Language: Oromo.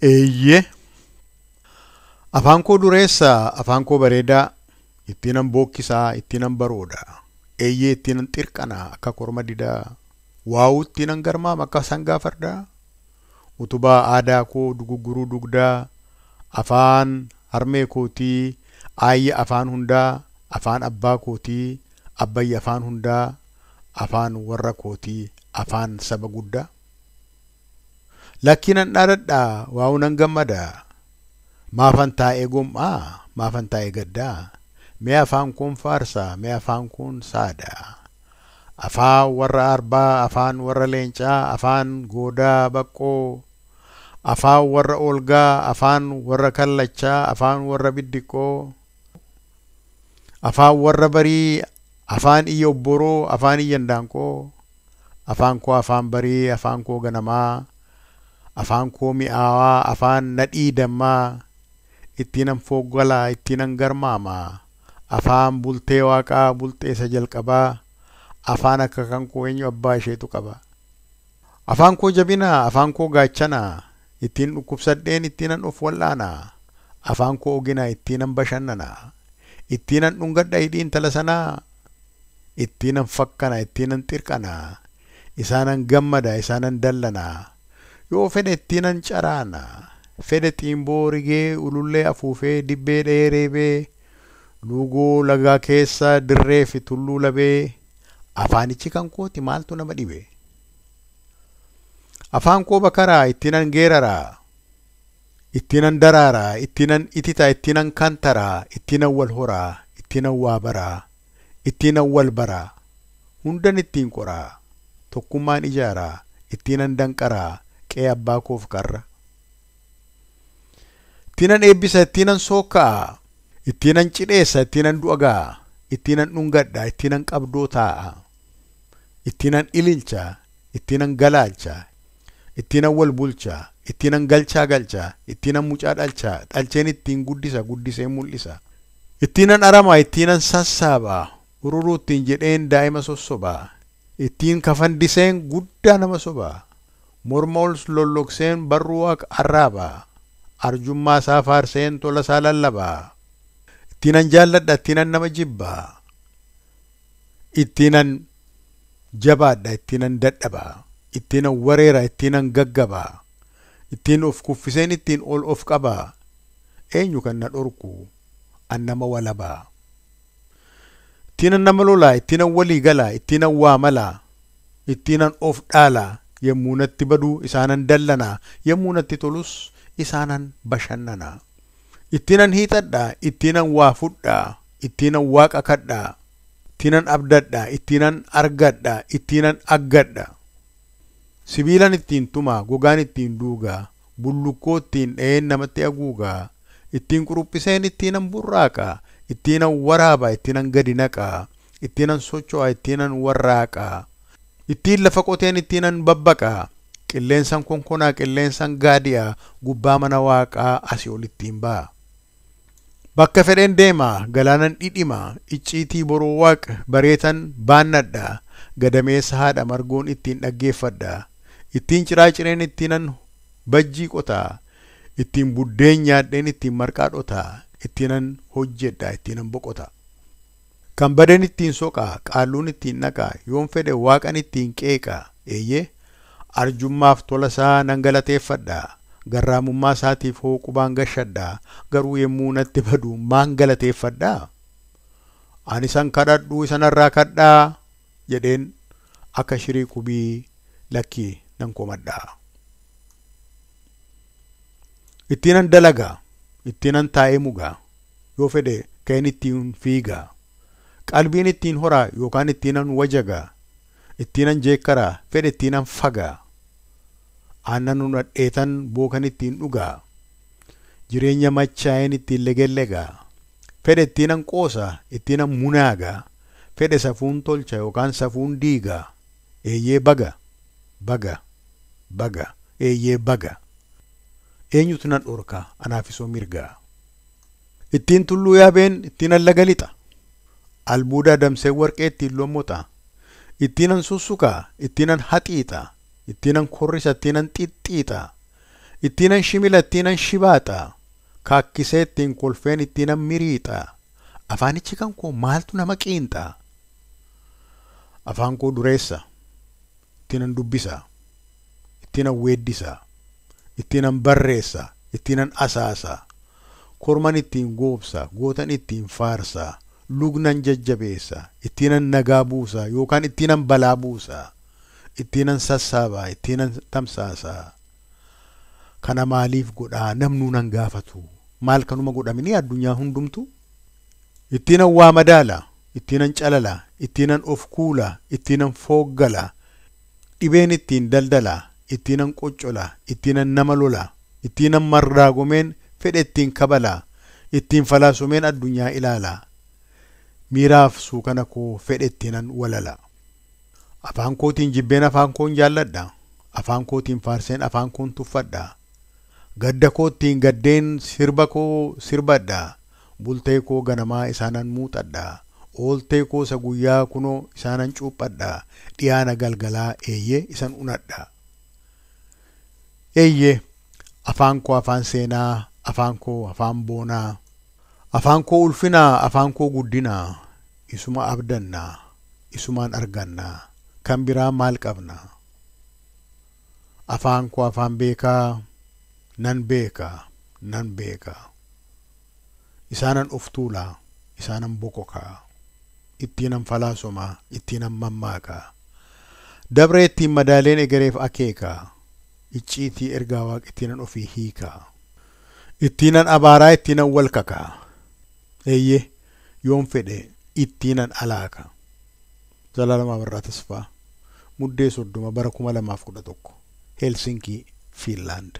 Eeyyee. Afaan koo dureessa, afaan koo bareedaa, ittiinan bookkisaa, ittiinan barooda. Eeyyee ittiinan xirqana akka korma didaa. Waawuu ittiinan garmaama akka sangaa fardaa. Utubaa aadaa koo dugugguruu dugdaa. Afaan harmee kootii, aayya afaan hundaa, afaan abbaa kootii, abbayya afaan hundaa, afaan warra kootii, afaan saba guddaa. Lakkii nan dhaadadhaa, waawuu nan gammadaa. Maafan taa'ee gom'aa, maafan taa'ee gaddaa. Mee afaan koon faarsaa, mee afaan koon saadaa. Afaan warra arbaa, afaan warra leencaa, afaan goodaa baqqoo, afaan warra olgaa, afaan warra kallachaa, afaan warra biddiqqoo, afaan warra barii, afaan iyya obboroo, afaan iyya indaanqoo, afaan koo afaan barii, afaan koo ganamaa, afaan koo mi'aawaa, afaan nadhii dammaa, ittiinan fooggalaa, ittiinan garmaamaa, afaan bultee waaqaa, bultee isa jalqabaa, afaan akka kan koo eenyu abbaa isheetu qaba. Afaan koo jabinaa, afaan koo gaachanaa, ittiin dhukkubsadheen ittiinan of wal'aanaa, afaan koo oginaa ittiinan bashannanaa, ittiinan dhungadha hidhii intala sanaa, ittiinan fakkana, ittiinan xirqanaa, isaanan gammada, isaanan dallanaa, yoo fedhe ittiinan caraana, fedhe xiimboo rigee ulullee afuufee dibbee dha'ee reebee, luugoo lagaa keessa dirree fi tulluu labee, afaanichi kan kooti maaltu nama dhibe? Afaan koo bakaraa ittiinan geeraraa, ittiinan daraaraa, ittiinan ititaa, ittiinan kantaraa, ittiinan wal horaa, ittiinan waa baraa, ittiinan wal baraa, hundan ittiin qoraa, tokkummaan ijaaraa, ittiinan danqaraa, qe'ee abbaa koof karra. Ittiinan eebbisa, ittiinan sookka'a, ittiinan cidheessa, ittiinan du'a ga'a, ittiinan dhungadha, ittiinan qabdoo taa'a, ittiinan ililcha, ittiinan galaalcha, ittiinan wal bulcha, ittiinan galchaa galcha, ittiinan mucaa dhalcha, dhalcheen ittiin guddisa, guddisee mul'isa. Ittiinan arama, ittiinan sassaaba, ururuu ittiin jedheen daa'ima sossoba, ittiin kafandiseen guddaa nama soba, morma ol lolloqseen barruu waaqa arraaba, arjummaa isaa faarseen tola isaa lallaba. Ittiinan jaalladha, ittiinan nama jibba, ittiinan jabaadha, ittiinan dadhaba, ittiinan wareera, ittiinan gaggaba, ittiin of kuffiseen ittiin ol of qaba. Eenyu kan na dhorku? An nama walabaa. Ittiinan nama lola, ittiinan walii gala, ittiinan waa mala, ittiinan of dhaala. Yemmuu natti badu isaanan dallana, yemmuu natti tolus isaanan bashannana. Ittiinan hiixadha, ittiinan waa fudha, ittiinan waaqa kadha, ittiinan abdadha, ittiinan argadha, ittiinan aggadha. Sibiilan ittiin tumaa, gogaan ittiin duugaa, bullukkoo ittiin dha'een namatti haguugaa, ittiin quruphiseen ittiinan burraaqa, ittiinan waraaba, ittiinan gadi naqaa, ittiinan socho'a, ittiinan warraaqa, ittiin lafa qoteen ittiinan babbaqaa, qilleensan konkonaa, qilleensan gaadi'a, gubbaa mana waaqaa asii ol ittiin ba'a. Bakka fedheen deema, galaanan dhidhima, icciitii boroo waaq bareetan baannadha, gadameessa haadha margoon ittiin dhaggeeffadha, ittiin ciraa cireen ittiinan bajjii qotaa, ittiin buddeen nyaadheen ittiin marqaa dhotaa, ittiinan hojjedha, ittiinan boqota. Kan badeen ittiin soqaa, qaalluun ittiin naqaa, yoon fedhe waaqan ittiin qeeqa, eeyyee arjummaaf tola isaa nan galateeffadha, garraamummaa isaatiif hooqubaan gashadha, garuu yemmuu natti badu maan galateeffadha? Ani isan kadhadhu isanarraa kadhaa jedheen akka shirii qubii lakkii nan komadha. Ittiinan dalagaa, ittiinan taa'ee mugaa, yoo fedhe ka'een ittiin fiigaa, qalbiin ittiin horaa yookaan ittiinan wajagaa, ittiinan jeekkaraa, fedhe ittiinan fagaa, aannan hunadheetan bookan ittiin dhugaa, jireenya machaa'een ittiin legellegaa, fedhe ittiinan qoosa, ittiinan munaagaa, fedhe safuun tolcha yookaan safuun diigaa, eeyyee baga, baga, baga, eeyyee baga. Eenyutu nan dhorka anaaf isoo mirgaa. Ittiin tulluu yaabeen ittiinan laga lixa. Albuuda adamsee warqee ittiin lommoxa. Ittiinan sussukaa, ittiinan haxiixa, ittiinan korrisa, ittiinan xixxiixa. Ittiinan shimila, ittiinan shibaaxa. Kaakkisee ittiin kolfeen ittiinan miriixa. Afaanichi kan koo maaltu nama qiinxa? Afaan koo dureessa. Ittiinan dubbisa. Ittiinan weeddisa. Ittiinan barreessa. Ittiinan asaasa. Korman ittiin goobsa. Gootan ittiin faarsa. Lugnan jajjabeessa. Ittiinan nagaa buusa yookaan ittiinan balaa buusa. Ittiinan sassaaba. Ittiinan tamsaasa. Kana maaliif godhaa namnuu nan gaafatu? Maal kanuma godhamini addunyaa hundumtu? Ittiinan waa madaala. Ittiinan calala. Ittiinan of kuula. Ittiinan fooggala. Dhibeen ittiin daldala. Ittiinan qoccola. Ittiinan nama lola. Ittiinan marraagomeen fedhe ittiin kabala. Ittiin falaasomeen addunyaa ilaala. Miiraaf suukana koo fedhe ittiinan walala. Afaan kootiin jibbeen afaan koon jaalladha. Afaan kootiin faarseen afaan koon tuffadha. Gadda kootiin gaddeen sirba koo sirbadha. Bultee koo ganamaa isaanan muuxadha. Ooltee koo isa guyyaa kunoo isaanan cuuphadha. Dhiyaana galgalaa eeyyee isan unadha. Eeyyee afaan koo afaan seenaa, afaan koo afaan boonaa, afaan koo ulfinaa, afaan koo guddinaa, isuma abdannaa, isumaan argannaa, kan biraa maal qabna? Afaan koo afaan beekaa, nan beeka, nan beeka. Isaanan of tuulaa, isaanan bokokaa, ittiinan falaasomaa, ittiinan mammaakaa. Dabree ittiin madaaleen egereef akeekaa. Icciitii ergaa waaqa ittiinan ofii hiikaa. Ittiinan abaaraa, ittiinan wal kakaa. Eeyyee yoon fedhe ittiinan alaaka. Zalaalam Abarraa Tasfaa, Muddee 30 bara 2011, Helsinkii, Fiinlaand.